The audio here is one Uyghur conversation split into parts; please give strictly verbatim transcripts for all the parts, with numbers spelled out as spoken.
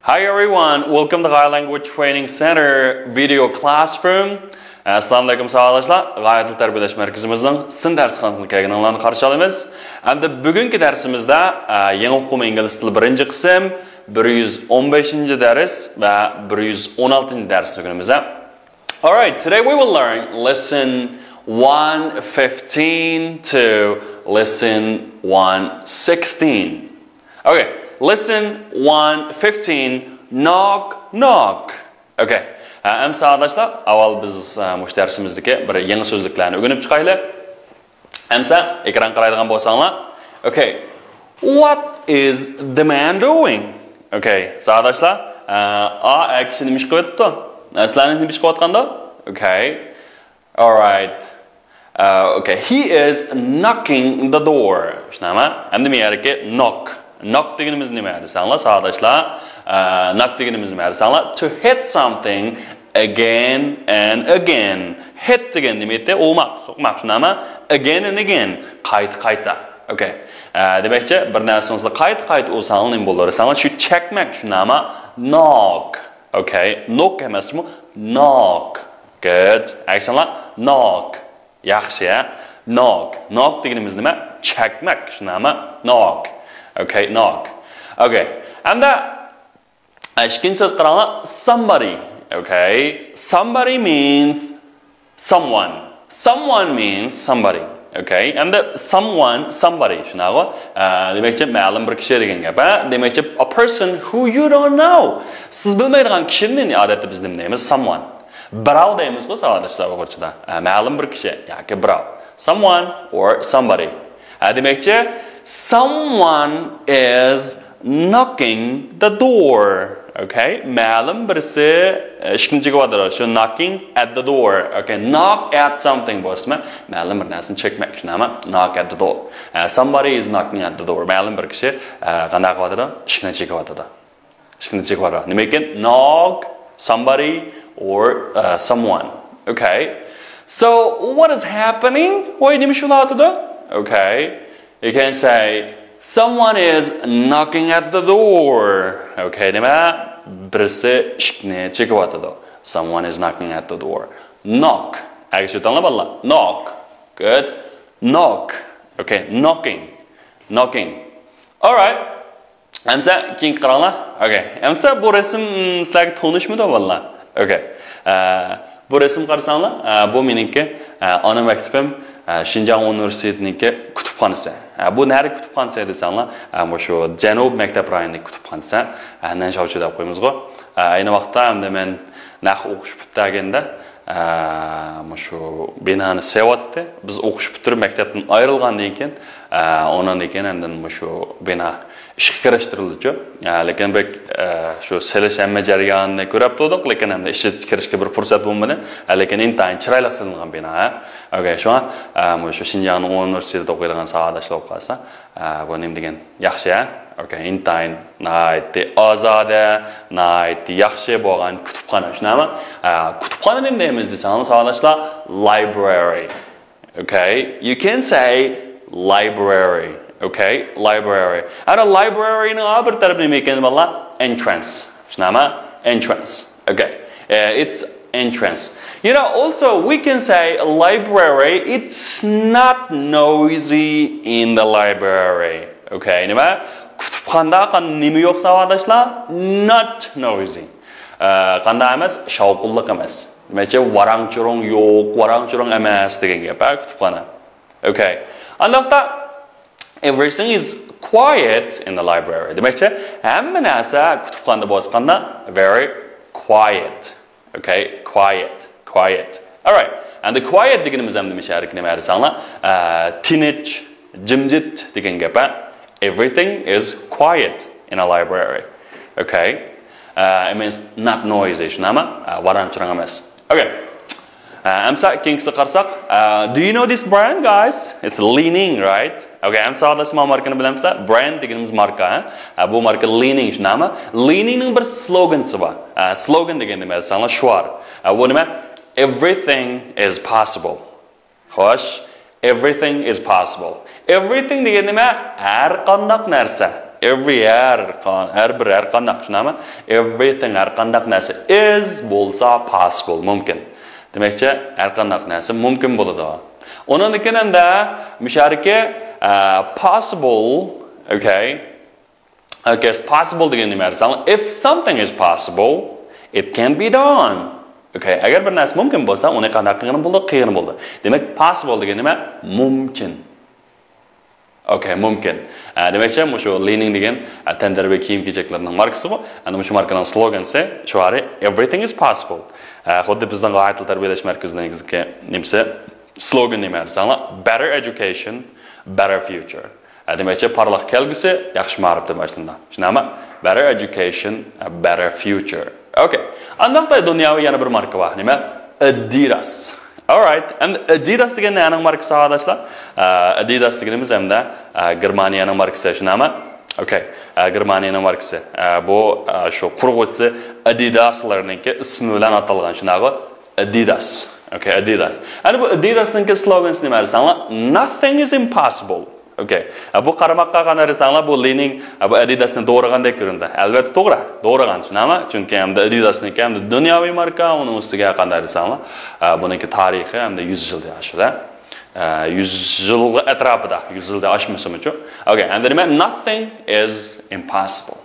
Hi everyone, welcome to Gai Language Training Center video classroom. ئەسسالامۇ ئەلەيكۇم ساۋاقداشلار. غايە تىل تەربىيەلەش مەركىزىمىزنىڭ سىن دەرسخانىسىغا كەلگىنىڭلارنى قارشى ئالىمىز. ئەمدى بۈگۈنكى دەرسىمىزدە، ئە، يېڭى ئوقۇم ئىنگلىز تىلى بىرىنچى قىسىم، بىر يۈز ئون بەشىنچى دەرس ۋە بىر يۈز ئون ئالتىنچى دەرسنى ئۆگىنىمىز. All right, today we will learn lesson one fifteen to lesson one sixteen. Okay, lesson one fifteen, knock, knock. Okay, ئەمسە ئاداشلار، ئاۋۋال بىز، ئە، مۇشۇ دەرسىمىزدىكى بىر يېڭى سۆزلۈكلەرنى ئۆگىنىپ چىقايلى. ئەمسە ئېكران قارايدىغان بولساڭلار. Okay, what is the man doing? Okay, ساۋاقداشلار، ئە، ئا، ئە كىشى نېمە ئىش قىلىۋېتىپتۇ؟ ئە، سىلەرنى نېمە ئىش قىلىۋاتقاندۇ؟ Okay. All right. ئە، okay. He is knocking the door. شۇنداقمۇ؟ ئەمدى مۇ يەردىكى knock. Knock دېگىنىمىز نېمە دېسەڭلار، ساۋاقداشلار؟ ئە، knock دېگىنىمىز نېمە دېسەڭلار، to hit something again and again. Hit دېگەن نېمە ئىدى؟ ئۇرماق، سوقماق، شۇنداقمۇ؟ Again and again. قايتا، قايتا. Okay. ئە، دېمەكچى، بىر نەرسىنى قايتا، قايتا ئۇرساڭلار نېمە بولۇر دېسەڭلار، شۇ چەكمەك، شۇنداقمۇ؟ Knock. Okay. Knock ئەمەسمۇ؟ Knock. Good. ئەكسىڭلار، knock. ياخشى، ھە؟ Knock. Knock دېگىنىمىز نېمە؟ چەكمەك، شۇنداقمۇ؟ Knock. Okay, knock. Okay. ئەمدى ئىككىنچى سۆز قاراڭلار، somebody. Okay. Somebody means someone. Someone means somebody. Okay. ئەمدى someone, somebody. شۇنداقغۇ؟ ئە، دېمەكچى، مەلۇم بىر كىشى دېگەن گەپ، ھە؟ دېمەكچى، a person who you don't know. سىز بىلمەيدىغان كىشىنى ئادەتتە بىز نېمە دەيمىز؟ Someone. بىراۋ دەيمىزغۇ، ساۋاقداشلار، ئۇيغۇرچىدا. ئە، مەلۇم بىر كىشى ياكى بىراۋ. Someone or somebody. ئە، دېمەكچى، someone is knocking the door. Okay. مەلۇم بىرسى، ئە، ئىشىكنى چېكىۋاتىدۇ. شۇ knocking at the door. Okay. Knock at something بولسىمۇ، مەلۇم بىر نەرسىنى چەكمەك. شۇنداقمۇ؟ Knock at the door. ئە، somebody is knocking at the door. مەلۇم بىر كىشى، ئە، قانداق قىلىۋاتىدۇ؟ ئىشىكنى چېكىۋاتىدۇ. ئىشىكنى چېكىۋاتىدۇ. نېمە ئىكەن؟ Knock somebody or, uh, someone. Okay. So, what is happening? ۋاي، نېمە ئىش بولۇۋاتىدۇ؟ Okay. You can say, someone is knocking at the door. Okay, نېمە؟ بىرسى ئىشىكنى چېكىۋاتىدۇ. Someone is knocking at the door. Knock. ئەگىشىۋېتىڭلار، بالىلار. Knock. Good. Knock. Okay, knocking. Knocking. All right. ئەمسە كېيىنكى قاراڭلار. Okay. ئەمسە بۇ رەسىم سىلەرگە تونۇشمىدۇ، بالىلار؟ Okay. ئە، بۇ رەسىم قارىساڭلار، ئە، بۇ مېنىڭكى، ئە، ئانا مەكتىپىم، ئە، شىنجاڭ ئۇنىۋېرسىتېتىنىڭكى كۇتۇپخانىسى. ئە، بۇ نەرە كۇتۇپخانىسى دېسەڭلار، ئە، مۇشۇ جەنۇب مەكتەپ رايونىدىكى كۇتۇپخانىسى، ئە، نەنشاۋچى دەپ قويىمىزغۇ. ئە، ئەينى ۋاقىتتا ئەمدى مەن نەق ئوقۇش پۈتتۈرگەندە، ئە، مۇشۇ بىنانى سېۋاتتى. بىز ئوقۇش پۈتتۈرۈپ مەكتەپتىن ئايرىلغاندىن كېيىن، ئە، ئۇنىڭدىن كېيىن ئاندىن مۇشۇ بىنا ئىشقا كىرىشتۈرۈلدىچۇ. ئە، لېكىن بەك، ئە، شۇ سېلىش ھەممە جەريانىنى كۆرۈپ تۇردۇق، لېكىن ئەمدى ئىشقا كىرىشكە بىر پۇرسەت بولمىدى. ئە، لېكىن ئىنتايىن چىرايلىق سېلىنغان بىنا، ھە. ئوكەي، شۇڭا، ئە، مۇشۇ شىنجاڭنىڭ ئۇنىۋېرسىتېتىدا ئوقۇيدىغان ساۋاقداشلار قالسا، ئە، بۇ نېمە دېگەن ياخشى، ھە؟ ئوكەي، ئىنتايىن ناھايىتى ئازادە، ناھايىتى ياخشى بولغان كۇتۇپخانا، شۇنداقمۇ؟ ئە، كۇتۇپخانا نېمە دەيمىز دېسەڭلار، ساۋاقداشلار، library. Okay, you can say library. Okay, library. ئەنە library نىڭ بىر تەرىپى نېمە ئىكەن، بالىلار؟ Entrance. شۇنداقمۇ؟ Entrance. Okay. Uh, it's entrance. You know, also we can say library, it's not noisy in the library. Okay, نېمە؟ كۇتۇپخانىدا قان-، نېمە يوق، ساۋاقداشلار؟ Not noisy. ئە، قانداق ئەمەس؟ شاۋقۇنلۇق ئەمەس. دېمەكچى، ۋاراڭ-چۇرۇڭ يوق، ۋاراڭ-چۇرۇڭ ئەمەس دېگەن گەپ، ھە، كۇتۇپخانا. Okay. ئانداقتا، everything is quiet in the library. دېمەكچى، ھەممە نەرسە كۇتۇپخانىدا بولسا قانداق؟ Very quiet. Okay, quiet, quiet. All right. Endi quiet دېگىنىمىز ھەم نېمە شەرىك نېمە دېسەڭلار، ئە، تىنچ، جىمجىت دېگەن گەپ، ھە؟ Everything is quiet in a library. Okay. ئە، it means not noisy، شۇنداقمۇ؟ ئە، ۋاراڭ-چۇرۇڭ ئەمەس. Okay. ئە، ئەمسە كېيىنكىسىگە قارىساق، ئە، do you know this brand, guys? It's Li-Ning, right? Okay, ئەمسە ساۋاقداشلار، ماركىنى بىلەمسىلەر؟ Brand دېگىنىمىز ماركا، ھە؟ ئە، بۇ ماركا Li-Ning، شۇنداقمۇ؟ Li-Ning نىڭ بىر سلوگىنى بار. ئە، سلوگان دېگەن نېمە دېسەڭلار، شوئار. ئە، بۇ نېمە؟ Everything is possible. خوش، everything is possible. Everything دېگەن نېمە؟ ھەر قانداق نەرسە. Every، ھەر قان-، ھەر بىر، ھەر قانداق، چۈشىنەمە؟ Everything، ھەر قانداق نەرسە، is، بولسا، possible، مۇمكىن. دېمەكچى، ھەر قانداق نەرسە مۇمكىن بولىدۇ. ئۇنىڭدىن كېيىن ئەمدى مۇشۇ يەردىكى، ئە، possible، okay. Okay, it's possible دېگەن نېمە دېسەڭلار، if something is possible, it can be done. Okay, ئەگەر بىر نەرسە مۇمكىن بولسا، ئۇنى قانداق قىلغىلى بولىدۇ؟ قىلغىلى بولىدۇ. دېمەك، possible دېگەن نېمە؟ مۇمكىن. Okay، مۇمكىن. ئە، دېمەكچى، مۇشۇ لى نىڭ دېگەن، ئە، تەنتەربىيە كىيىم-كېچەكلىرىنىڭ ماركىسىغۇ. ئەنە مۇشۇ ماركىنىڭ سلوگىنى شوئارى، everything is possible. ئە، خۇددى بىزنىڭ غايەت تىل تەربىيەلەش مەركىزىنىڭ نېمىسى، سلوگىنى نېمە دېسەڭلار، better education, better future. ئە، دېمەكچى، پارلاق كەلگۈسى، ياخشى مائارىپ دەپ باشلىنىدۇ. چۈشىنەمە؟ Better education, a better future. Okay. ئانداقتا دۇنياۋى يەنە بىر ماركا بار. نېمە؟ Adidas. Alright. ئەمدى Adidas دېگەن نەنىڭ ماركىسى، ئاداشلار؟ ئە، Adidas دېگىنىمىز ئەمدى، ئە، گېرمانىيەنىڭ ماركىسى، چۈشىنەمە؟ Okay. ئە، گېرمانىيەنىڭ ماركىسى. ئە، بۇ، ئە، شۇ قۇرغۇچىسى Adidasلارنىڭكى ئىسمى بىلەن ئاتالغان، چۈشىنەمە؟ Adidas. Okay, Adidas. ئەنە بۇ Adidasنىڭكى سلوگىنى نېمە دېسەڭلار؟ Nothing is impossible. Okay. ئە، بۇ قارىماققا قانداق دېسەڭلار، بۇ لى نىڭ، ئە، بۇ Adidasنى دورىغاندەك كۆرۈندى. ئەلۋەتتە توغرا، دورىغان، چۈشىنەمە؟ چۈنكى ئەمدى Adidasنىڭكى ئەمدى دۇنياۋى ماركا، ئۇنىڭ ئۈستىگە قانداق دېسەڭلار، ئە، بۇنىڭكى تارىخى ئەمدى يۈز يىلدىن ئاشىدۇ. ئە، يۈز يىل ئەتراپىدا، يۈز يىلدىن ئاشمىسىمۇچۇ. Okay, ئەمدى نېمە؟ Nothing is impossible.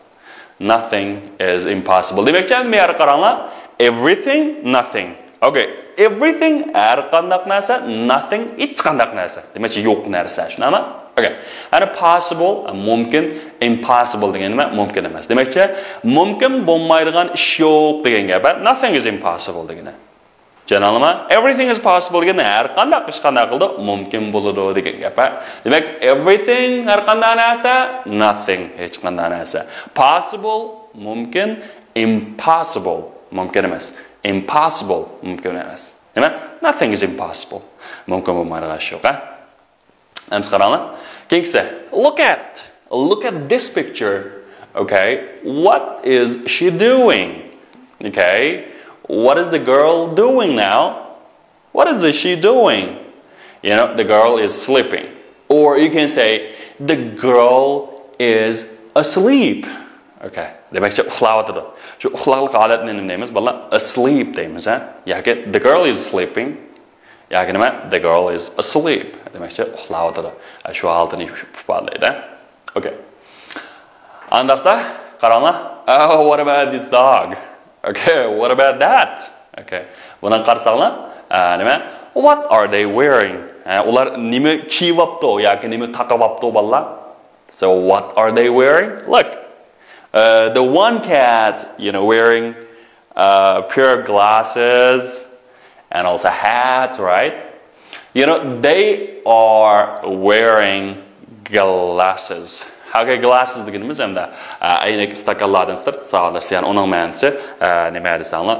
Nothing is impossible. دېمەكچى، ئەمدى مەيەرگە قاراڭلار. Everything, nothing. Okay. Everything، ھەر قانداق نەرسە، nothing، ھېچقانداق نەرسە. دېمەكچى، يوق نەرسە، چۈشىنەمە؟ Okay. يەنى possible، مۇمكىن، impossible دېگەن نېمە؟ مۇمكىن ئەمەس. دېمەكچى، مۇمكىن بولمايدىغان ئىش يوق دېگەن گەپ. Nothing is impossible دېگىنى. چۈشەندىڭلارمۇ؟ Everything is possible دېگەن ھەر قانداق ئىش قانداق قىلىدۇ؟ مۇمكىن بولىدۇ دېگەن گەپ، ھە؟ دېمەك، everything، ھەر قانداق نەرسە، nothing، ھېچقانداق نەرسە. Possible، مۇمكىن، impossible، مۇمكىن ئەمەس. Impossible، مۇمكىن ئەمەس. نېمە؟ Nothing is impossible. مۇمكىن بولمايدىغان ئىش يوق، ھە؟ ئەمسە قاراڭلار. كېيىنكىسى. Look at. Look at this picture. Okay. What is she doing? Okay. What is the girl doing now? What is she doing? You know, the girl is sleeping. Or you can say, the girl is asleep. Okay. دېمەكچى، ئۇخلاۋاتىدۇ. شۇ ئۇخلاقلىق ھالەتنى نېمە دەيمىز، بالىلار؟ Asleep دەيمىز، ھە؟ ياكى the girl is sleeping. ياكى نېمە؟ The girl is asleep. دېمەكچى، ئۇخلاۋاتىدۇ. شۇ ھالىتىنى ئىپادىلەيدۇ. Okay. ئانداقتا، قاراڭلار. Oh, what about this dog? Okay, what about that? Okay. بۇنىڭغا قارىساڭلار، ئە، نېمە؟ What are they wearing? ھە، ئۇلار نېمە كىيىۋاپتۇ ياكى نېمە تاقىۋاپتۇ، بالىلار؟ So, what are they wearing? Look, uh, the one cat, you know, wearing a pair of glasses and also hat, right? You know, they are wearing glasses. Okay, glasses دېگىنىمىز ئەمدى، ئە، ئەينەك ئىستاكانلاردىن سىرت ساۋاقداش، يەنى ئۇنىڭ مەنىسى، ئە، نېمە دېسەڭلار؟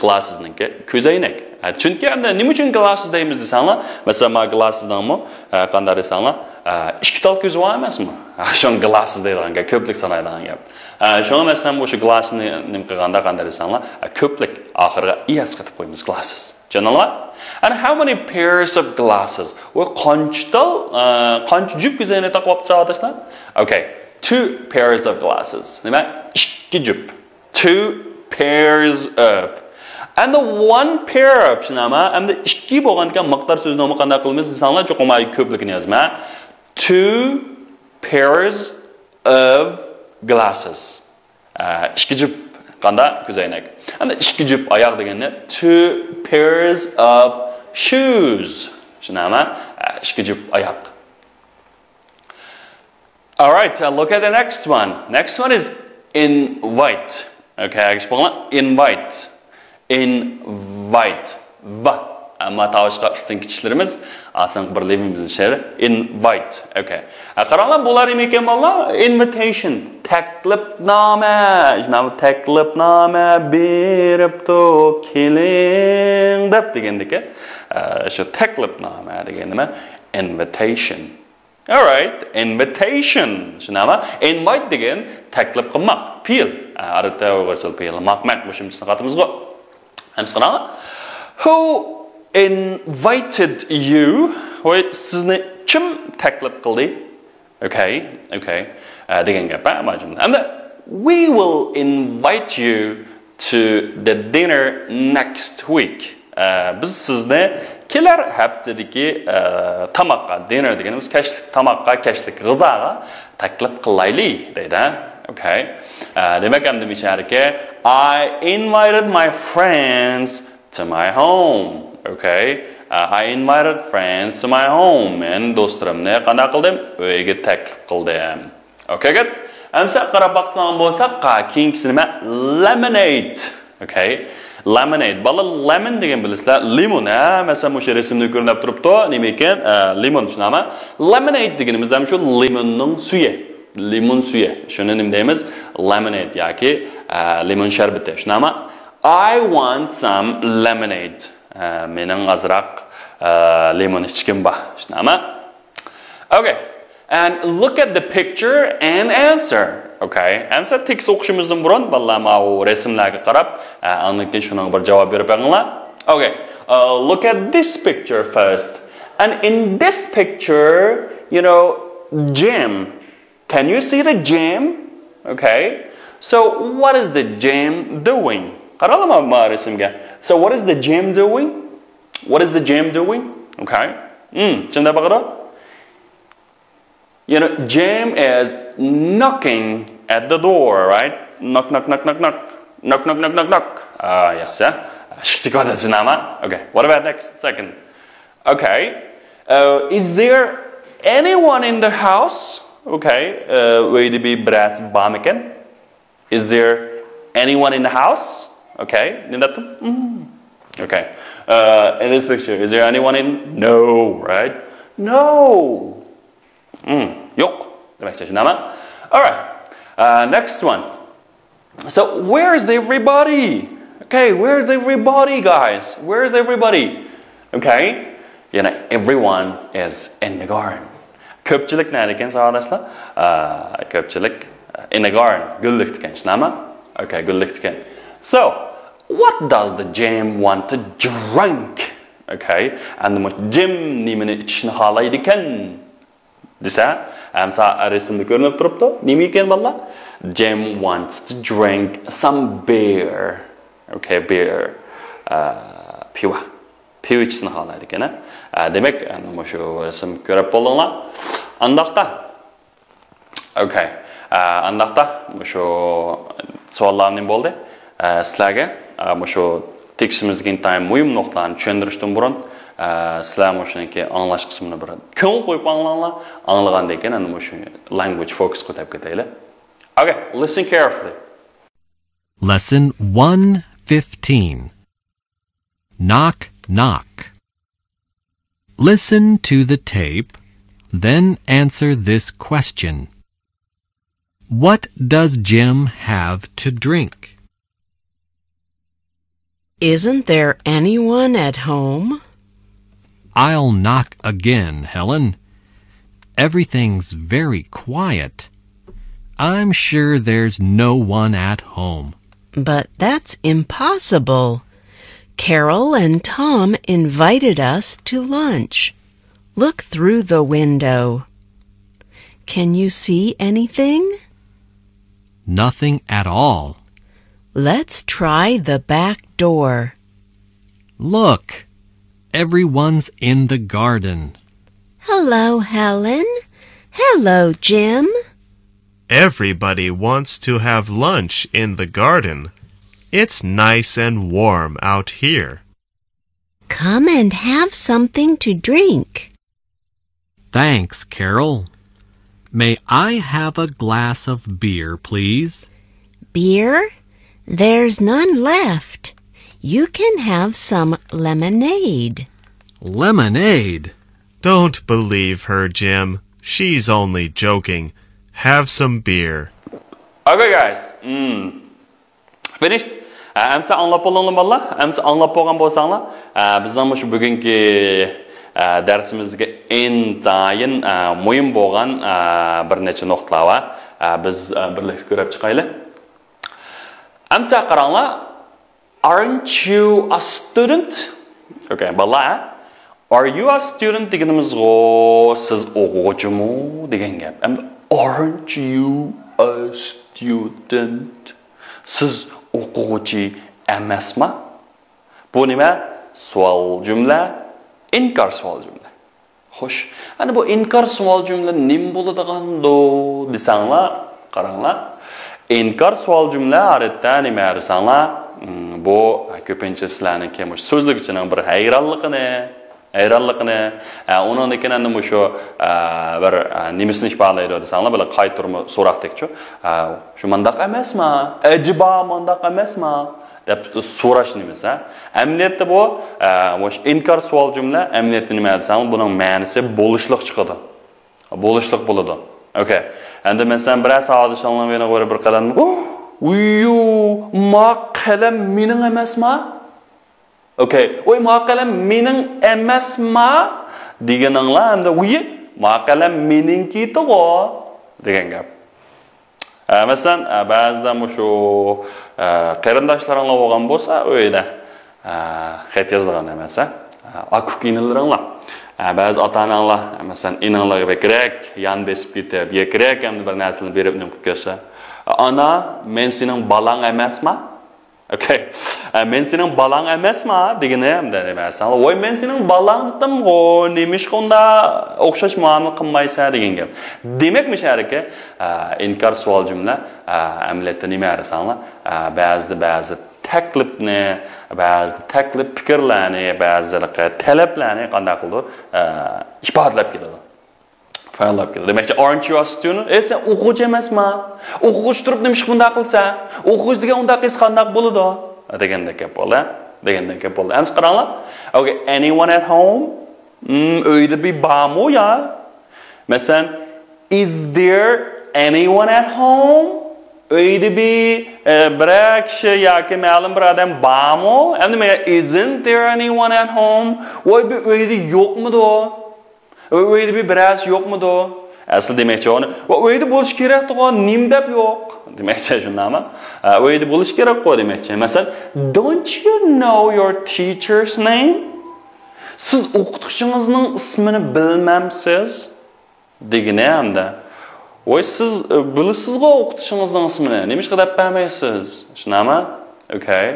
Glassesنىڭكى كۆزەينەك. ھە، چۈنكى ئەمدى نېمە ئۈچۈن glasses دەيمىز دېسەڭلار، مەسىلەن، ما glasses نىڭمۇ، ھە، قانداق دېسەڭلار، ھە، ئىككى تال كۆزى بار ئەمەسمۇ؟ ھە، شۇڭا glasses دەيدىغان گەپ، كۆپلۈك سانايدىغان گەپ. ھە، شۇڭا مەسىلەن، مۇشۇ glasses نى نېمە قىلغاندا، قانداق دېسەڭلار، ھە، كۆپلۈك ئاخىرىغا ئىيەس قېتىپ قويىمىز، glasses. چۈشەندىڭلارمۇ؟ And how many pairs of glasses؟ ۋە قانچە تال، ھە، قانچە جۈپ كۆزەينەك تاقىۋاپتۇ ساۋاقداشلار؟ Okay, two pairs of glasses. نېمە؟ ئىككى جۈپ. Two pairs of. And the one pair of، چۈشىنەمە؟ ئەمدى ئىككى بولغاندىكىن مىقدار سۆزىنى قانداق قىلىمىز دېسەڭلار، چوقۇم كۆپلۈكىنى يازما. Two pairs of glasses. ئە، ئىككى جۈپ قانداق؟ كۆزەينەك. ئەمدى ئىككى جۈپ ئاياغ دېگەننى two pairs of shoes. چۈشىنەمە؟ ئە، ئىككى جۈپ ئاياق. All right, uh, look at the next one. Next one is invite. Okay, ئەگىشىپ بولغان. Invite. Invite. ۋا. ئەمما تاۋۇشقا ئۈستۈنكى چىشلىرىمىز ئاسان بىرلىۋىمىز شەر. Invite. Okay. ئە، قاراڭلار، بۇلار نېمە ئىكەن، بالىلار؟ Invitation. تەكلىپنامە. شۇنداقمۇ؟ تەكلىپنامە بېرىپتۇ، كېلىڭ دەپ دېگەندىكى. ئە، شۇ تەكلىپنامە دېگەن نېمە؟ Invitation. All right, invitation. شۇنداقمۇ؟ Invite دېگەن تەكلىپ قىلماق. پېئىل. ئە، ئادەتتە ئۇيغۇرچە پېئىل. ماق مەق قوشۇمچىسىنى قاتىمىزغۇ. ئەمسە قاراڭلار. Who invited you? ۋاي، سىزنى كىم تەكلىپ قىلدى؟ Okay, okay. ئە، دېگەن گەپ، ھە، ماجۇمدا. ئەمدى، "We will invite you to the dinner next week." ئە، بىز سىزنى كېلەر ھەپتىدىكى، ئە، تاماققا، dinner دېگىنىمىز كەچلىك تاماققا، كەچلىك غىزاغا تەكلىپ قىلايلى، دەيدۇ، ھە؟ ئوكەي. ئە، دېمەك، ئەمدى مۇشۇ يەردىكى، "I invited my friends to my home." ئوكەي. ئە، "I invited friends to my home." مەن دوستلىرىمنى قانداق قىلدىم؟ ئۆيگە تەكلىپ قىلدىم. ئوكەي، گۇد. ئەمسە قاراپ باققان بولساق، قا-، كېيىنكىسى نېمە؟ Lemonade. ئوكەي. Lemonade. بالىلار، lemon دېگەن بىلىسىلەر، لىمون، ھە؟ مەسىلەن، مۇشۇ رەسىمدە كۆرۈنۈپ تۇرۇپتۇ. نېمە ئىكەن؟ ئە، لىمون، شۇنداقمۇ؟ Lemonade دېگىنىمىز ھەم شۇ لىموننىڭ سۈيى. لىمون سۈيى. شۇنى نېمە دەيمىز؟ Lemonade ياكى، ئە، لىمون شەربىتى. شۇنداقمۇ؟ "I want some lemonade." ئە، مېنىڭ ئازراق، ئە، لىمون ئىچكۈم بار. شۇنداقمۇ؟ Okay. And look at the picture and answer. Okay. ئەمسە تېكىست ئوقۇشىمىزدىن بۇرۇن، بالىلار، ماۋۇ رەسىملەرگە قاراپ، ئە، ئاندىن كېيىن شۇنىڭغا بىر جاۋاب بېرىپ بېقىڭلار. Okay. Uh, look at this picture first. And in this picture, you know, Jim. Can you see the Jim? Okay. So what is the Jim doing? قاراڭلار ماۋۇ رەسىمگە. So what is the Jim doing? What is the Jim doing? Okay. Hmm, شۇنداق باقىدۇ. You know, Jim is knocking at the door, right? Knock, knock, knock, knock, knock. Knock, knock, knock, knock, knock. Ah, yes, yeah. شۇنداقمۇ? Okay. What about next? Second. Okay. Uh, is there anyone in the house? Okay. Uh, ئۆيدە بىر بىرەرسى بارمىكەن? Is there anyone in the house? Okay. نېمە دەپتىم؟ Hmm. Okay. Uh, in this picture, is there anyone in? No, right? No. Hmm. يوق. دېمەكچى، شۇنداقمۇ؟ All right. Uh, next one. So, where is everybody? Okay, where is everybody, guys? Where is everybody? Okay. يەنە everyone is in the garden. كۆپچىلىك نەدىكەن، ساۋاقداشلار؟ ئا، كۆپچىلىك، ئا، in the garden. گۈللۈكتىكەن، شۇنداقمۇ؟ Okay, گۈللۈكتىكەن. So, what does the Jim want to drink? Okay. ئەمدى مۇشۇ جىم نېمىنى ئىچىشنى خالايدىكەن؟ دېسە، ئەمسە رەسىمدە كۆرۈنۈپ تۇرۇپتۇ. نېمە ئىكەن، بالىلار؟ Jim wants to drink some beer. Okay, beer. ئا، پىۋا. پىۋا ئىچىشنى خالايدىكەن، ھە؟ ئا، دېمەك، ئەنە مۇشۇ رەسىم كۆرۈپ بولدۇڭلار. ئانداقتا. Okay. ئا، ئانداقتا مۇشۇ سوئاللار نېمە بولدى؟ ئە، سىلەرگە، ئە، مۇشۇ تېكىستىمىزدىكى ئىنتايىن مۇھىم نۇقتىلارنى چۈشەندۈرۈشتىن بۇرۇن، ئە، سىلەر مۇشۇنىڭكى ئاڭلاش قىسمىنى بىر كۆڭۈل قويۇپ ئاڭلاڭلار. ئاڭلىغاندىن كېيىن ئەنە مۇشۇ language focus قا ئۆتۈپ كېتەيلى. Okay, listen carefully. Lesson one fifteen. Knock, knock. Listen to the tape, then answer this question. What does Jim have to drink? Isn't there anyone at home? I'll knock again, Helen. Everything's very quiet. I'm sure there's no one at home. But that's impossible. Carol and Tom invited us to lunch. Look through the window. Can you see anything? Nothing at all. Let's try the back door. Look, everyone's in the garden. Hello, Helen. Hello, Jim. Everybody wants to have lunch in the garden. It's nice and warm out here. Come and have something to drink. Thanks, Carol. May I have a glass of beer, please? Beer? There's none left. You can have some lemonade. Lemonade? Don't believe her, Jim. She's only joking. Have some beer. Okay, guys. Mm. Finished. ئە، ئەمسە ئاڭلاپ بولدۇڭلارمۇ، بالىلار؟ ئەمسە ئاڭلاپ بولغان بولساڭلار، ئە، بىزنىڭ مۇشۇ بۈگۈنكى، ئە، دەرسىمىزگە ئىنتايىن، ئە، مۇھىم بولغان، ئە، بىر نەچچە نۇقتىلار بار. ئە، بىز، ئە، بىرلىكتە كۆرۈپ چىقايلى. ئەمسە قاراڭلار. Aren't you a student? Okay, بالىلار، ھە؟ Are you a student دېگىنىمىزغۇ، سىز ئوقۇغۇچىمۇ دېگەن گەپ. ئەمدى Aren't you a student? سىز ئوقۇغۇچى ئەمەسما؟ بۇ نېمە؟ سوئال جۈملە، ئىنكار سوئال جۈملە. خوش، ئەنە بۇ ئىنكار سوئال جۈملە نېمە بولىدىغاندۇ دېسەڭلار، قاراڭلار. ئىنكار سوئال جۈملە ئادەتتە نېمە دېسەڭلار، مم، بۇ كۆپىنچە سىلەرنىڭكى مۇشۇ سۆزلىگۈچىنىڭ بىر ھەيرانلىقىنى، ھەيرانلىقىنى، ئە، ئۇنىڭدىن كېيىن ئەمدى مۇشۇ، ئە، بىر، ئە، نېمىسىنى ئىپادىلەيدۇ دېسەڭلار، بىر قايتۇرما سوراقتەكچۇ. ئە، شۇ مانداق ئەمەسما؟ ئەجەبا مانداق ئەمەسما؟ دەپ سوراش نېمىسى. ئەمەلىيەتتە بۇ، ئە، مۇشۇ ئىنكار سوئال جۈملە، ئەمەلىيەتتە نېمە دېسەڭلار، بۇنىڭ مەنىسى بولۇشلۇق چىقىدۇ. بولۇشلۇق بولىدۇ. ئوكەي. ئەمدى مەسىلەن، بىرەر ساۋاقدىشىڭلار مېنى بىر، بىر قەدەم، ۋۇييۇ، ما قەلەم مېنىڭ ئەمەسما؟ ئوكەي. ۋوي، ما قەلەم مېنىڭ ئەمەسما؟ دېگىنىڭلار ئەمدى، ۋۇي، ما قەلەم مېنىڭكىتىغۇ دېگەن گەپ. ئە، مەسىلەن، ئە، بەزىدە مۇشۇ، ئە، قېرىنداشلىرىڭلار بولغان بولسا ئۆيدە، ئە، خەت يازىدىغان ئەمەس، ئە، ئاكا ئۇكا ئىنىلىرىڭلار. ئە، بەزى ئاتا ئاناڭلار، مەسىلەن، ئىنىڭلارغا بەكرەك يان بېسىپ كېتىپ، بەكرەك ئەمدى بىر نەرسىنى بېرىپ نېمە قىلىپ كەتسە، ئانا، مەن سېنىڭ بالاڭ ئەمەسما؟ ئوكەي. ئە، مەن سېنىڭ بالاڭ ئەمەسما؟ دېگىنى، ئەمدى نېمە دېسەڭلار، ۋوي، مەن سېنىڭ بالاڭتىمغۇ، نېمىشقا ئۇنداق ئوخشاش مۇئامىلە قىلمايسەن دېگەن گەپ. دېمەك، مۇشۇ يەردىكى، ئە، ئىنكار سوئال جۈملە، ئە، ئەمەلىيەتتە نېمە دېسەڭلار، ئە، بەزىدە بەزى تەكلىپنى، بەزىدە تەكلىپ پىكىرلەرنى، بەزىدە تەلەپلەرنى قانداق قىلىدۇ؟ ئە، ئىپادىلەپ كېلىدۇ. پايانلاپ كېلىدۇ. دېمەكچى، aren't you a student? ئەي، سەن ئوقۇغۇچى ئەمەسما؟ ئوقۇغۇچى تۇرۇپ نېمىشقا بۇنداق قىلىسەن؟ ئوقۇغۇچى دېگەن ئۇنداق قىلسا قانداق بولىدۇ؟ دېگەندەك گەپ بولدى. دېگەندەك گەپ بولدى. ئەمسە قاراڭلار. ئوكەي، anyone at home? مم، ئۆيدە بىر بارمۇ يا؟ مەسىلەن، is there anyone at home? ئۆيدە بىر، ئە، بىرەر كىشى ياكى مەلۇم بىر ئادەم بارمۇ؟ ئەمدى مەن، isn't there anyone at home? ۋوي، بىر ئۆيدە يوقمىدۇ؟ ئۆيدە بىر بىرەرسى يوقمىدۇ؟ ئەسلى دېمەكچى ئۇنى، ۋە ئۆيدە بولۇش كېرەكتىغۇ، نېمە دەپ يوق؟ دېمەكچى شۇنداقمۇ؟ ئە، ئۆيدە بولۇش كېرەكقۇ دېمەكچى. مەسىلەن، don't you know your teacher's name? سىز ئوقۇتقۇچىڭىزنىڭ ئىسمىنى بىلمەمسىز؟ دېگىنى ئەمدى. ۋوي، سىز، ئە، بىلىسىزغۇ ئوقۇتقۇچىڭىزنىڭ ئىسمىنى، نېمىشقا دەپ بەرمەيسىز؟ شۇنداقمۇ؟ ئوكەي.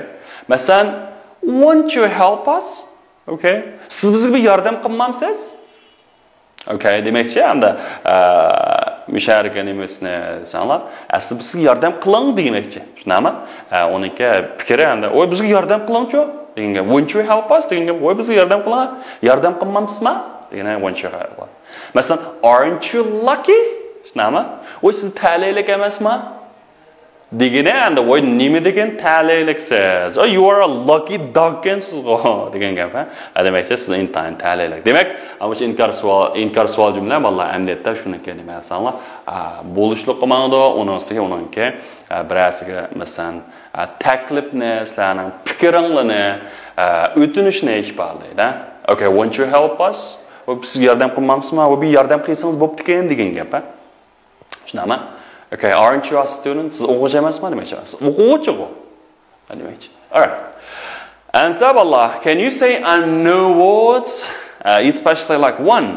مەسىلەن، won't you help us? ئوكەي. سىز بىزگە بىر ياردەم قىلمامسىز؟ ئوكەي، دېمەكچى، ئەمدى، ئە، مۇشۇ يەردىكى نېمىسىنى دېسەڭلار، ئەسلى بىز سىزگە ياردەم قىلىڭ دېمەكچى. شۇنداقمۇ؟ ئە، ئۇنىڭكى پىكرى ئەمدى، ۋوي، بىزگە ياردەم قىلىڭچۇ دېگەن گەپ. Won't you help us دېگەن گەپ. ۋوي، بىزگە ياردەم قىلىڭ. ياردەم قىلمامسىزما؟ دېگەن won't you help us. مەسىلەن، aren't you lucky؟ شۇنداقمۇ؟ ۋوي، سىز تەلەيلىك ئەمەسما؟ دېگىنى ئەمدى، ۋوي، نېمە دېگەن تەلەيلىكسىز؟ Oh, you are a lucky dog ئىكەنسىزغۇ دېگەن گەپ، ھە؟ ھە، دېمەكچى، سىز ئىنتايىن تەلەيلىك. دېمەك، مۇشۇ ئىنكار سوئال، ئىنكار سوئال جۈملە، بالىلار، ئەمەلىيەتتە شۇنىڭكى نېمە دېسەڭلار، ئا، بولۇشلۇققا ماڭىدۇ، ئۇنىڭ ئۈستىگە ئۇنىڭكى، ئا، بىرەرسىگە، مەسىلەن، ئا، تەكلىپنى، سىلەرنىڭ پىكرىڭلارنى، ئا، ئۆتۈنۈشنى ئىپادىلەيدۇ. Okay, won't you help us? ۋوي، سىز ياردەم قىلمامسىزما؟ ۋوي، بىر ياردەم قىلسىڭىز بوپتىكەن دېگەن گەپ، ھە؟ شۇنداقمۇ؟ Okay, aren't you a student? سىز ئوقۇغۇچى ئەمەسما دېمەكچى. سىز ئوقۇغۇچىغۇ. دېمەكچى. Alright. Answer، بالىلار. Can you say I know words? Uh, especially like one,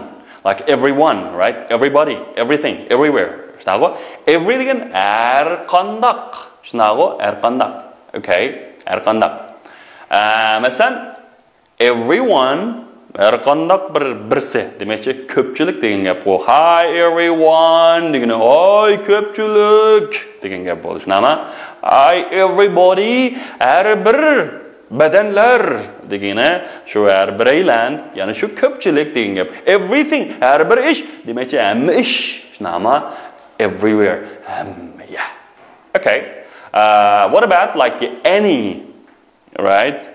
like everyone, right? Everybody, everything, everywhere. شۇنداقغۇ؟ Every دېگەن ھەر قانداق. شۇنداقغۇ؟ ھەر قانداق. Okay. ھەر قانداق. ئە، مەسىلەن، everyone، ھەر قانداق بىر، بىرسى، دېمەكچى، كۆپچىلىك دېگەن گەپ بۇ. Hi everyone دېگىنى، ھاي كۆپچىلىك دېگەن گەپ بولدى. شۇنداقمۇ؟ Hi everybody، ھەر بىر، بەدەنلەر دېگىنى شۇ ھەر بىرەيلەن، يەنى شۇ كۆپچىلىك دېگەن گەپ. Everything، ھەر بىر ئىش، دېمەكچى، ھەممە ئىش. شۇنداقمۇ؟ Everywhere، ھەممە يەر. Okay. Uh, what about like any, right?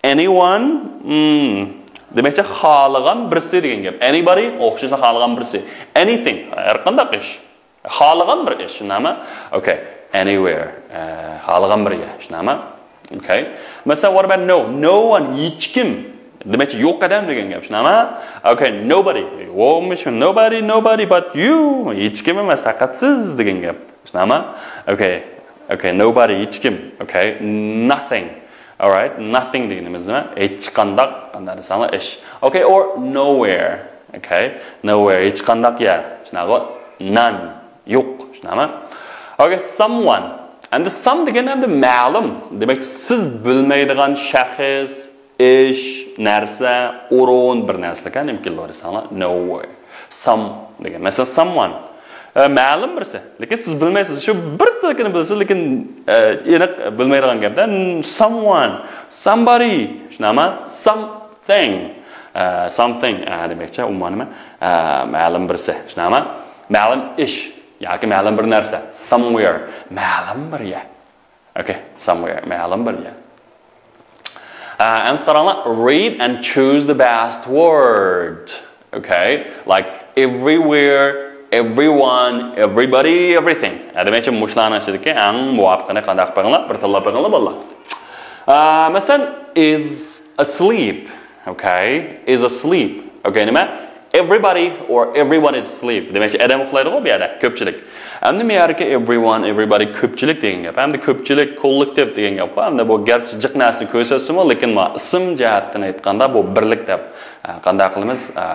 Anyone، hmm، دېمەكچى، خالىغان بىرسى دېگەن گەپ. Anybody، ئوخشاشلا خالىغان بىرسى. Anything، ھەر قانداق ئىش. خالىغان بىر ئىش، شۇنداقمۇ؟ Okay. Anywhere، ئە، خالىغان بىر يەر، شۇنداقمۇ؟ Okay. مەسىلەن، what about no? No one، ھېچكىم. دېمەكچى، يوق ئادەم دېگەن گەپ، شۇنداقمۇ؟ Okay, nobody. Nobody, nobody but you. ھېچكىم ئەمەس، پەقەت سىز دېگەن گەپ. شۇنداقمۇ؟ Okay. Okay, nobody، ھېچكىم. Okay, nothing. Alright, nothing دېگىنىمىز نېمە؟ ھېچقانداق، قانداق دېسەڭلار، ئىش. Okay, or nowhere. Okay, nowhere، ھېچقانداق يەر. شۇنداقغۇ؟ None. يوق، شۇنداقمۇ؟ Okay, someone. ئەمدى some دېگەن ئەمدى مەلۇم. دېمەك، سىز بىلمەيدىغان شەخس، ئىش، نەرسە، ئورۇن، بىر نەرسىلىكەن، مۇمكىن دېسەڭلار، no way. Some دېگەن، مەسىلەن، someone. ئە، مەلۇم بىرسى. لېكىن سىز بىلمەيسىز. شۇ بىرسىلىكىنى بىلىسىز، لېكىن، ئە، ئېنىق بىلمەيدىغان گەپتە، someone, somebody. شۇنداقمۇ؟ Something. ئە، something. ئە، دېمەكچى، ئۇمۇ نېمە؟ ئە، مەلۇم بىرسى. شۇنداقمۇ؟ مەلۇم ئىش. ياكى مەلۇم بىر نەرسە. Somewhere. مەلۇم بىر يەر. Okay, somewhere. مەلۇم بىر يەر. ئە، ئەمسە قاراڭلار. Read and choose the best word. Okay, like everywhere, everyone, everybody, everything. ئە، دېمەكچى، مۇشۇلارنىڭ ئىچىدىكى ئەڭ مۇۋاپىقىنى قانداق بېقىڭلار؟ بىر تاللاپ بېقىڭلار، بالىلار. ئە، مەسىلەن، is asleep. Okay, is asleep. Okay, نېمە؟ Everybody or everyone is asleep. دېمەكچى، ئادەم ئۇخلايدىغۇ بۇ يەردە، كۆپچىلىك. ئەمدى مەيەردىكى everyone, everybody كۆپچىلىك دېگەن گەپ. ئەمدى كۆپچىلىك، كوللېكتىپ دېگەن گەپ بار. ئەمدى بۇ گەرچە جىق نەرسىنى كۆرسەتسىمۇ، لېكىن ما ئىسىم جەھەتتىن ئېيتقاندا بۇ بىرلىك دەپ، ئە، قانداق قىلىمىز؟ ئە،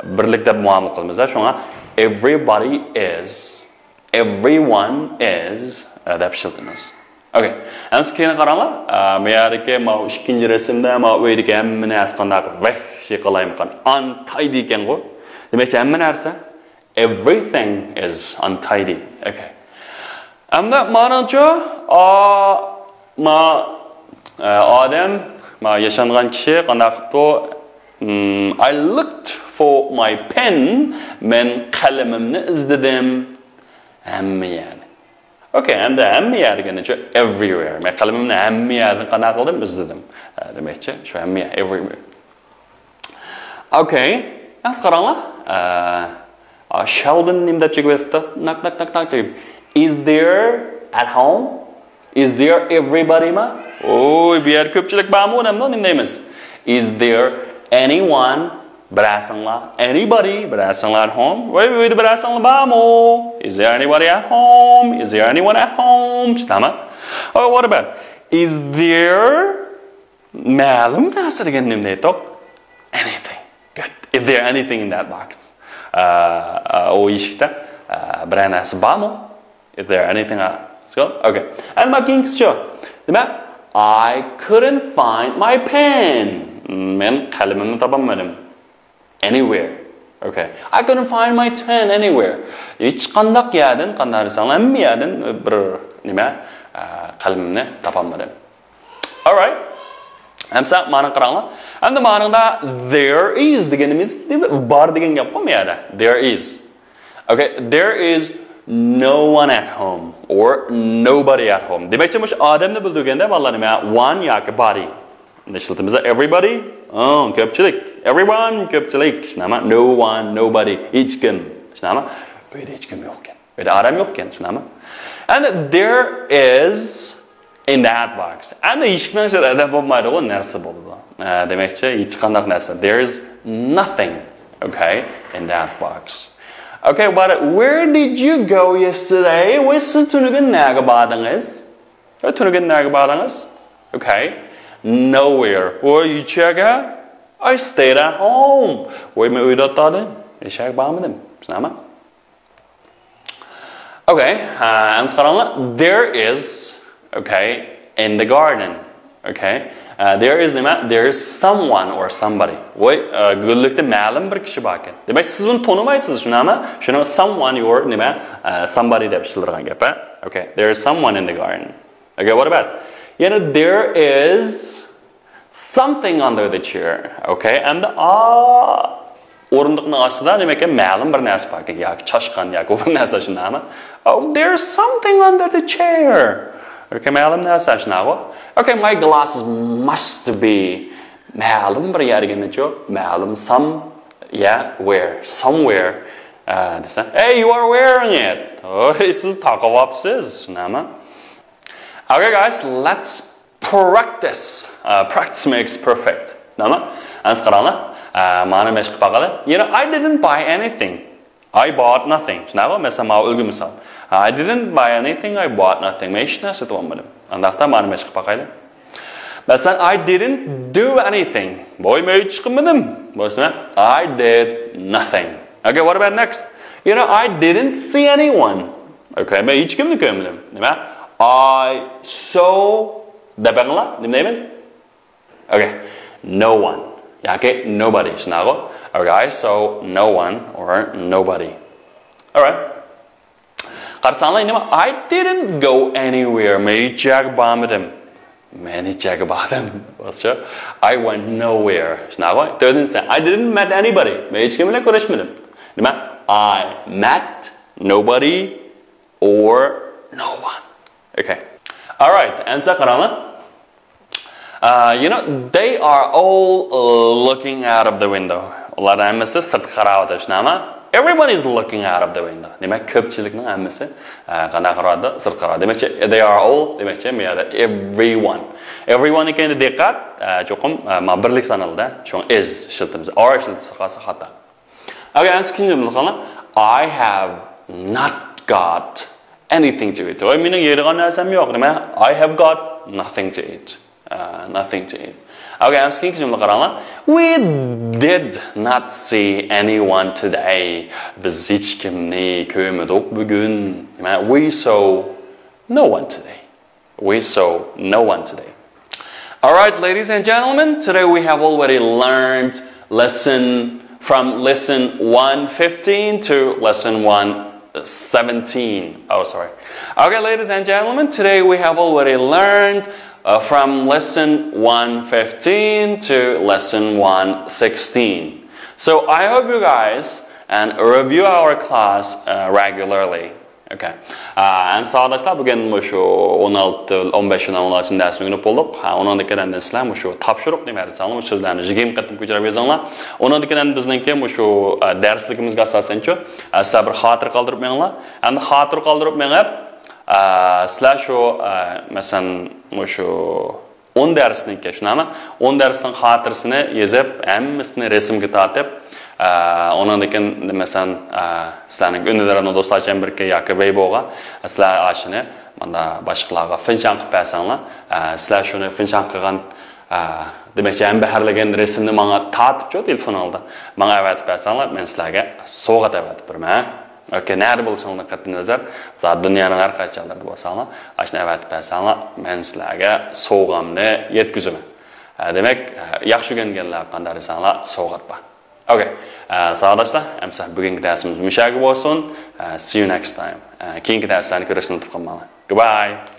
بىرلىك دەپ مۇئامىلە قىلىمىز. شۇڭا everybody is, everyone is، ئە، دەپ ئىشلىتىمىز. Okay. ئەمسە كېيىن قاراڭلار. ئە، مەيەردىكى ما ئىككىنچى رەسىمدە ما ئۆيدىكى ھەممە نەرسە قانداق ۋەھشىي قالايمىقان، untidy ئىكەنغۇ. دېمەكچى، ھەممە نەرسە. Everything is untidy. Okay. ئەمدى مانىڭچۇ، ئا، ما، ئە، ئادەم، ما ياشانغان كىشى قانداق قىپتۇ؟ Hmm, I looked for my pen. مەن قەلىمىمنى ئىزدىدىم. ھەممە يەرنى. Okay, ئەمدى ھەممە يەر دېگەنچۇ everywhere. مەن قەلىمىمنى ھەممە يەردىن قانداق قىلدىم؟ ئىزدىدىم. ئە، دېمەكچى، شۇ ھەممە يەر، everywhere. Okay. ئەمسە قاراڭلار. ئە، ئا، Sheldon نېمە دەپ چېكىۋېتىپتۇ؟ Knock, knock, knock, knock چېكىپ. Is there at home? Is there everybody ما؟ ئوي، بۇ يەردە كۆپچىلىك بارمۇ؟ نېمە، نېمە دەيمىز؟ Is there anyone؟ بىرەرسىڭلار. Anybody؟ بىرەرسىڭلار at home؟ ۋاي، ئۆيدە بىرەرسىڭلار بارمۇ؟ Is there anybody at home? Is there anyone at home؟ شۇنداقمۇ؟ Oh, what about? Is there مەلۇم نەرسە دېگەن نېمە دەيتتۇق؟ Anything. Good. Is there anything in that box? ئە، ئە، ئۇ ئىشىكتە، ئە، بىرەر نەرسە بارمۇ؟ Is there anything else? Okay. ئەمدى ما كېيىنكىسىچۇ؟ نېمە؟ I couldn't find my pen. مەن قەلىمىمنى تاپالمىدىم. Anywhere. Okay. I couldn't find my pen anywhere. ھېچقانداق يەردىن، قانداق دېسەڭلار، ھەممە يەردىن بىر نېمە، ئە، قەلىمىمنى تاپالمىدىم. Alright. ئەمسە مانا قاراڭلار. ئەمدى مانىڭدا there is دېگىنىمىز بار دېگەن گەپقۇ بۇ يەردە. There is. Okay, there is no one at home or nobody at home. دېمەكچى، مۇشۇ ئادەمنى بىلدۈرگەندە بالىلار نېمە؟ One ياكى body. ئىشلىتىمىز. Everybody، ئىم، كۆپچىلىك. Everyone، كۆپچىلىك. شۇنداقمۇ؟ No one, nobody، ھېچكىم. شۇنداقمۇ؟ ئۆيدە ھېچكىم يوقكەن. ئۆيدە ئادەم يوقكەن. شۇنداقمۇ؟ And there is in that box. ئەمدى ئىشىكنىڭ ئىچىدە ئادەم بولمايدىغۇ، نەرسە بولىدۇ. ئە، دېمەكچى، ھېچقانداق نەرسە. There is nothing. Okay, in that box. Okay, but where did you go yesterday? ۋاي، سىز تۈنۈگۈن نەگە باردىڭىز؟ ۋاي، تۈنۈگۈن نەگە باردىڭىز؟ Okay. Nowhere. ۋاي، ھېچ يەرگە. I stayed at home. ۋاي، مەن ئۆيدە ئولتۇردۇم. ھېچ يەرگە بارمىدىم. شۇنداقمۇ؟ Okay, ئە، ئەمسە قاراڭلار. There is, okay, in the garden. Okay. ئە، there is نېمە؟ There is someone or somebody. ۋاي، ئە، گۈللۈكتە مەلۇم بىر كىشى باركەن. دېمەك، سىز بۇنى تونۇمايسىز، شۇنداقمۇ؟ شۇنىڭ someone or نېمە؟ ئە، somebody دەپ ئىشلىتىلىدىغان گەپ، ھە؟ Okay, there is someone in the garden. Okay, what about? يەنە there is something under the chair. Okay, ئەمدى ئا، ئورۇندۇقنىڭ ئاستىدا نېمە ئىكەن؟ مەلۇم بىر نەرسە بار ئىكەن، ياكى چاشقان، ياكى بىر نەرسە شۇنداقمۇ؟ Oh, there's something under the chair. Okay, مەلۇم نەرسە شۇنداقمۇ؟ Okay, my glasses must be. مەلۇم بىر يەرگىچۇ، مەلۇم some, yeah, where, somewhere. ئە، دېسە، hey, you are wearing it. ھوي، سىز تاقىۋاپسىز، شۇنداقمۇ؟ Okay, guys, let's practice. Uh, practice makes perfect. نېمە؟ ئەمسە قاراڭلار. ئە، مانا مەشىق قىلىپ باقايلى. You know, I didn't buy anything. I bought nothing. شۇنداقمۇ؟ مەسىلەن، ماۋۇ ئۈلگە مىسال. I didn't buy anything, I bought nothing. مەن ھېچ نەرسە سېتىۋالمىدىم. ئانداقتا مانا مەشىق قىلىپ باقايلى. مەسىلەن، I didn't do anything. ۋاي، مەن ھېچ ئىش قىلمىدىم. بولسا، I did nothing. Okay, what about next? You know, I didn't see anyone. Okay, مەن ھېچكىمنى كۆرمىدىم. نېمە؟ I saw دەپ بېقىڭلار. نېمە دەيمىز؟ Okay. No one ياكى nobody شۇنداقغۇ؟ Okay, I saw no one or nobody. Alright. قارىساڭلار، نېمە؟ I didn't go anywhere. مەن ھېچ يەرگە بارمىدىم. مەن ھېچ يەرگە باردىم. باشقىچە، I went nowhere. شۇنداقغۇ؟ تۆتىنچىسى، I didn't met anybody. مەن ھېچكىم بىلەن كۆرۈشمىدىم. نېمە؟ I met nobody or no one. Okay. Alright. ئەمسە قاراڭلار. Uh, you know, they are all uh, looking out of the window. ئۇلار ھەممىسى سىرتقا قاراۋاتىدۇ، شۇنداقمۇ؟ Everyone is looking out of the window. دېمەك، كۆپچىلىكنىڭ ھەممىسى، ئە، قانداق قاراۋاتىدۇ؟ سىرتقا قاراۋاتىدۇ. دېمەكچى، they are all، دېمەكچى، بۇ يەردە everyone. Everyone ئىكەنگە دىققەت، ئە، چوقۇم، ئە، مانا بىرلىك سانىلىدۇ. شۇڭا is ئىشلىتىمىز. Are ئىشلىتىلسە قالسا خاتا. ئوكەي، ئەمسە ئىككىنچى جۈملىنى قاراڭلار. I have not got anything to eat. ۋاي، مېنىڭ يەيدىغان نەرسەم يوق. نېمە؟ I have got nothing to eat. Uh, nothing to eat. ئوكەي، ئەمسە كېيىنكى جۈملە قاراڭلار. We did not see anyone today. بىز ھېچكىمنى كۆرمىدۇق بۈگۈن. نېمە؟ We saw no one today. We saw no one today. All right, ladies and gentlemen, today we have already learned lesson from lesson one fifteen to lesson one seventeen. Oh, sorry. Okay, ladies and gentlemen, today we have already learned uh, from lesson one fifteen to lesson one sixteen. So I hope you guys and review our class uh, regularly. Okay. ئەمدى ساۋاقداشلار، بۈگۈن مۇشۇ ئون ئالتە، ئون بەش، ئون ئالتىنچى دەرسنى ئۆگىنىپ بولدۇق. ھە، ئۇنىڭدىن كېيىن ئەمدى سىلەر مۇشۇ تاپشۇرۇق نېمە دېسەڭلار، مۇشۇ سۆزلەرنى يىگىرمە قېتىم كۆچۈرۈپ يېزىڭلار. ئۇنىڭدىن كېيىن ئەمدى بىزنىڭكى مۇشۇ، ئە، دەرسلىكىمىزگە ئاساسەنچۇ، ئە، سىلەر بىر خاتىرە قالدۇرۇپ مېڭىڭلار. ئەمدى خاتىرە قالدۇرۇپ مېڭىپ، ئە، سىلەر شۇ، ئە، مەسىلەن، مۇشۇ ئون دەرسنىڭكى، شۇنداقمۇ؟ ئون دەرسنىڭ خاتىرىسىنى يېزىپ، ھەممىسىنى رەسىمگە تارتىپ، ئە، ئۇنىڭدىن كېيىن، مەسىلەن، ئە، سىلەرنىڭ ئۈندىدارنىڭ دوستلار چەمبىرىكى ياكى ۋېيبوغا سىلەر ئاشۇنى ماندا باشقىلارغا فىنشان قىلىپ بەرسەڭلار، ئە، سىلەر شۇنى فىنشان قىلغان، ئە، دېمەكچى، ھەمبەھىرلىگەن رەسىمنى ماڭا تارتىپچۇ تېلېفون ئالدىدا ماڭا ئەۋەتىپ بەرسەڭلار، مەن سىلەرگە سوۋغات ئەۋەتىپ بېرىمەن. ئوكەي، نەدە بولساڭلار قەتئىي نەزەر، زادى دۇنيانىڭ ھەر قايسى جايلىرىدا بولساڭلار، ئاشۇنى ئەۋەتىپ بەرسەڭلار، مەن سىلەرگە سوۋغامنى يەتكۈزىمەن. ئە، دېمەك، ئە، ياخشى ئۆگەنگەنلەرگە قانداق دېسەڭلار، سوۋغات بار. ئوكەي، ئە، ساۋاقداشلار، ئەمسە بۈگۈنكى دەرسىمىز مۇشۇ يەرگە بولسۇن. ئە، see you next time. ئە، كېيىنكى دەرسلەرنى كۆرۈشنى ئۇنتۇپ قالماڭلار. Goodbye.